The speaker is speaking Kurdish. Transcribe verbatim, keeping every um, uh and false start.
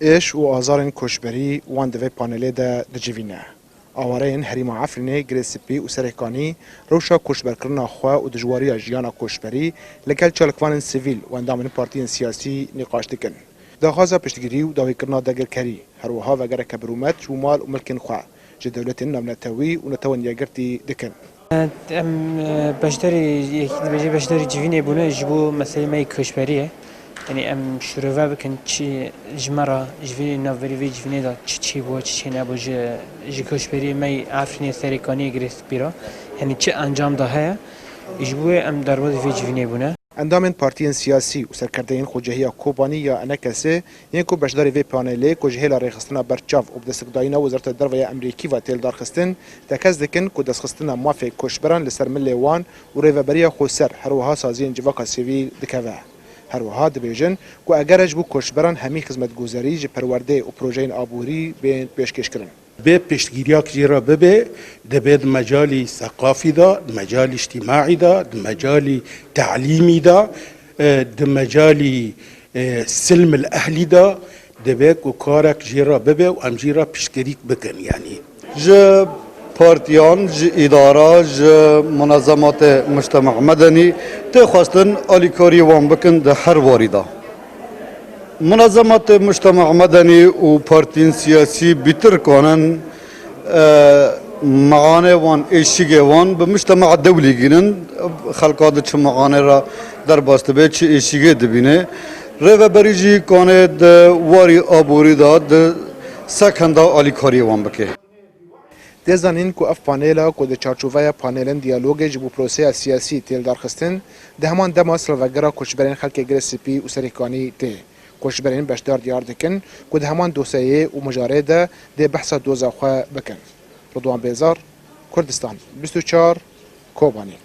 Êş û azarên koçberî wan di vê panelê de dicivîne. Awareyên herêma Efrînê, Girê Spî û Serêkanî rewşa koçberkirina xwe û dijwariya jiyana koçberî li gel çalakvanên sivîl û endamên partiyên siyasî nîqaş dikin. Daxwaza piştgirî û dawîkirina dagirkerî, her wiha vegereke bi rûmet ji bo mal û milkên xwe ji dewletên navnetewî û Netewên Yekgirtî dikin. Em, e, beşdarî, yekî dibêje beşdarî civînê bûne ji bo meselê me yê koçberiyê. Yanî em şirove bikin çi ji me re, ji vê navberî vê civînê de çi çêbû, çi çênebû ji, ji koçberiyê me yê Efrînê, Serêkaniyê, Girê Spî re. Yanî çi encam de heye. Ji bo wê em derbazî vê civînê bûne. Endamên partiyên siyasî û serkerdeyên Xwecehiya Kobanî ya ENKSê yên ku beşdarî vê panelê ku ji hêla rêxistina berçav û bi destekdayîna Wezareta Derve ya Amerîkî ve tê lidarxistin, tekez dikin ku destxistina mafê koçberan li ser milê wan û rêveberiya xweser, her wiha saziyên civaka sivîl dikeve. Her wiha dibêjin ku eger ji bo koçberan hemî xizmetguzarî ji perwerdê û projeyên aborî bên pêşkêşkirin. Bê piştgiriyek jê re bibe, dibê di mecalî seqafî de, di mecalî îctîmaî de, di mecalî telîmî de, e, di mecalî, e, silm el ehlî de, dibê ku karek jê re bibe û em jê re piştgirîk bikin, yanî. Ji partiyan, ji îdara, ji munezematê mujtema medenî tê xwestin alîkarî wan bikin di her warî de. Munezematê mujtema medenî û partiyên siyasî bîtir kanin, e, meanê wan, êşîgê wan bi mujtema dewlî gînin, xelka di çi meanê re derbas dibe, çi êşîgê dibîne. Rêveberî jî kanê di warî aborî de di sekenda alîkariyê wan bike. Tê zanîn ku ev panela ku di çarçoveya panelên diyalogê ji bo proseya siyasî tê lidarxistin, di heman dema salvegera koçberên xelkê Girê Spî û Serêkanî tê. Koçberên beşdar diyar dikin ku di heman dosyeyê û mijarê de dê behsa doza xwe bikin. Ridwan Bêzar, Kurdistan bîst û çar, Kobanî.